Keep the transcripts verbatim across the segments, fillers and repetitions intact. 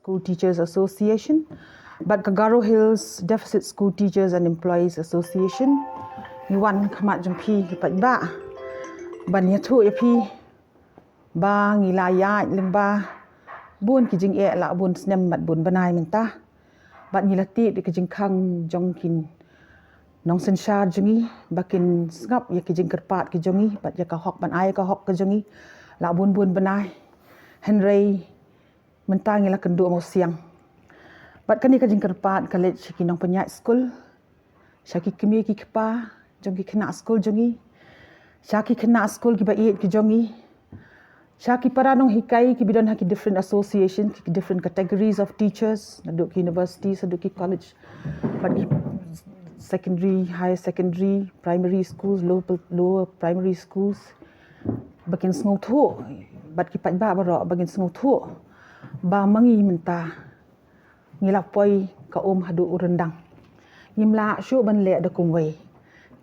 School Teachers Association bad ka Garo Hills Deficit School Teachers and Employees Association. Ngi wan khmat jong phi ki paidbah ban ïathuh ïa phi ba ngi la ïaid lyngba bun ki jingeh la bun snem bad bun bnai mynta. Bad ngi la tip ïa ki jingkhang jong ki nongsynshar jong ngi ba kin sngap ïa ki jingkyrpad ki jong ngi bad ïa ka hok ban ai ka hok ka jong ngi la bun bun bnai. Hynrei mynta ngi la kynduh mawsiang. Bad kane ka jingkyrpad ka leit sha ki nongpynïaid skul, sha ki kmie ki kpa jong ki khynnah skul jong ngi, sha ki khynnah skul kiba ïeit ki jong ngi, sha ki para nonghikai kiba don ha ki different association, ki different categories of teachers, naduh ki university, naduh ki college, bad ki secondary, higher secondary, primary schools, lower, lower primary schools, ba kin sngewthuh, bad ki paidbah baroh ba kin sngewthuh ba ma ngi mynta ngi la poi ka um haduh u ryndang. Ngim lah shuh ban leh da kumwei.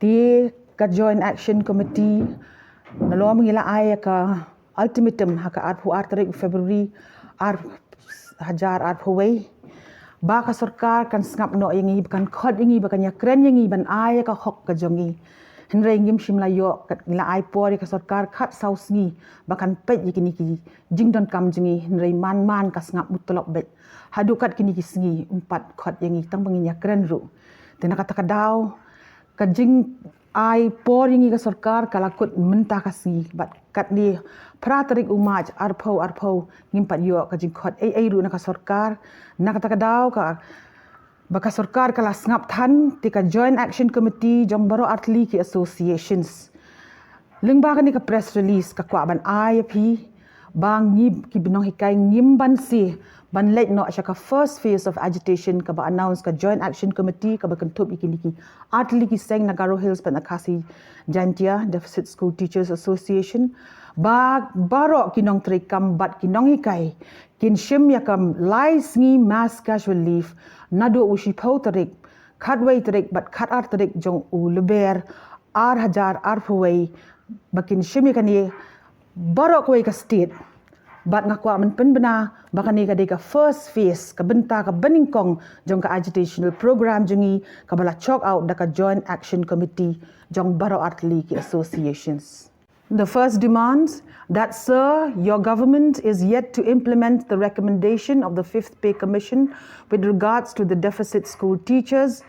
Te ka Joint Action Committee nalor ma ngi la ai ka ultimatum ha ka arphew ar tarik February ar hajar arphew wei ba ka sorkar kan sngap noh ïa ngi, ba kan khot ïa ngi, ba kan ïakren ïa ngi ban ai ïa ka hok ka jong ngi. Hynrei ngim shym la ïoh, kat ngi la ai por ïa ka sorkar khatsaw sngi ba kan peit ïa kine ki jingdonkam jong ngi, hynrei man man ka sngap mutlop beit. Haduh kat kine ki sngi um pat khot ïa ngi tang ba ngin ïakren ruh. Te na kata ka daw ka jingai por ïa ngi ka sorkar ka la kut mynta ka sngi bad katne phra tarik u March arphew arphew ngim pat ïoh ka jingkhot ei ei ruh na ka sorkar. Na kata ka daw ka ba ka sorkar ka la sngap than, te ka Joint Action Committee jong baroh artylli ki associations, lyngba kane ka press release ka kwah ban ai ïa phi ba ngi ki nonghikai ngim banse ban leit noh sha ka first phase of agitation kaba announce ka Joint Action Committee kaba kynthup ïa kine ki artylli ki seng na Garo Hills bad na Khasi Jaintia Deficit School Teachers Association, ba baroh ki nongtrei kam bad ki nonghikai kin shim ïa ka lai sngi mass casual leave naduh u shiphew tarik, khatwei tarik bad khatar tarik jong u Lber ar hajar arphew wei, ba kin shim ïa kane baroh kawei ka state. Bad nga kwah ban pynbna ba kane ka dei ka first phase, ka bynta kaba nyngkong jong ka agitational program jong ngi kaba la chalk out da ka Joint Action Committee jong baroh artylli ki associations. The first demands that, sir, your government is yet to implement the recommendation of the Fifth Pay Commission with regards to the deficit school teachers,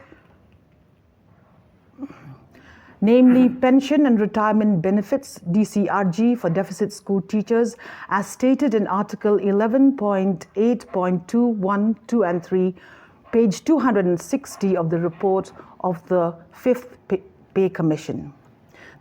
namely pension and retirement benefits, D C R G, for deficit school teachers, as stated in Article eleven point eight point two one, two and three, page two hundred and sixty of the report of the Fifth Pay, Pay Commission.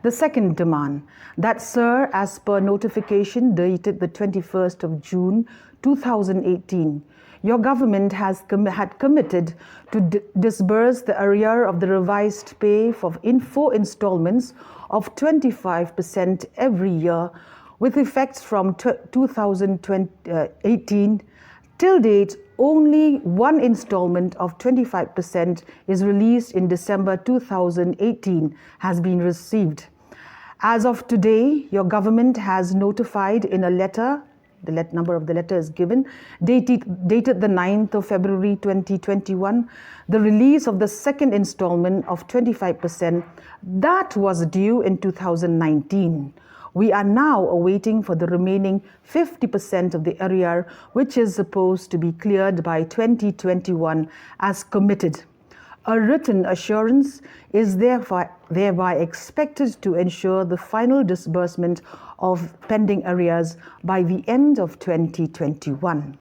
The second demand, that, sir, as per notification dated the twenty-first of June two thousand eighteen, your government has com- had committed to d- disburse the arrear of the revised pay for in four installments of twenty-five percent every year, with effects from tw- two thousand eighteen. Till date, only one installment of twenty-five percent is released in December two thousand eighteen has been received. As of today, your government has notified in a letter, the let- number of the letter is given, dated, dated the ninth of February twenty twenty-one, the release of the second installment of twenty-five percent that was due in two thousand nineteen. We are now awaiting for the remaining fifty percent of the arrear, which is supposed to be cleared by twenty twenty-one as committed. A written assurance is therefore, thereby expected to ensure the final disbursement of pending arrears by the end of twenty twenty-one.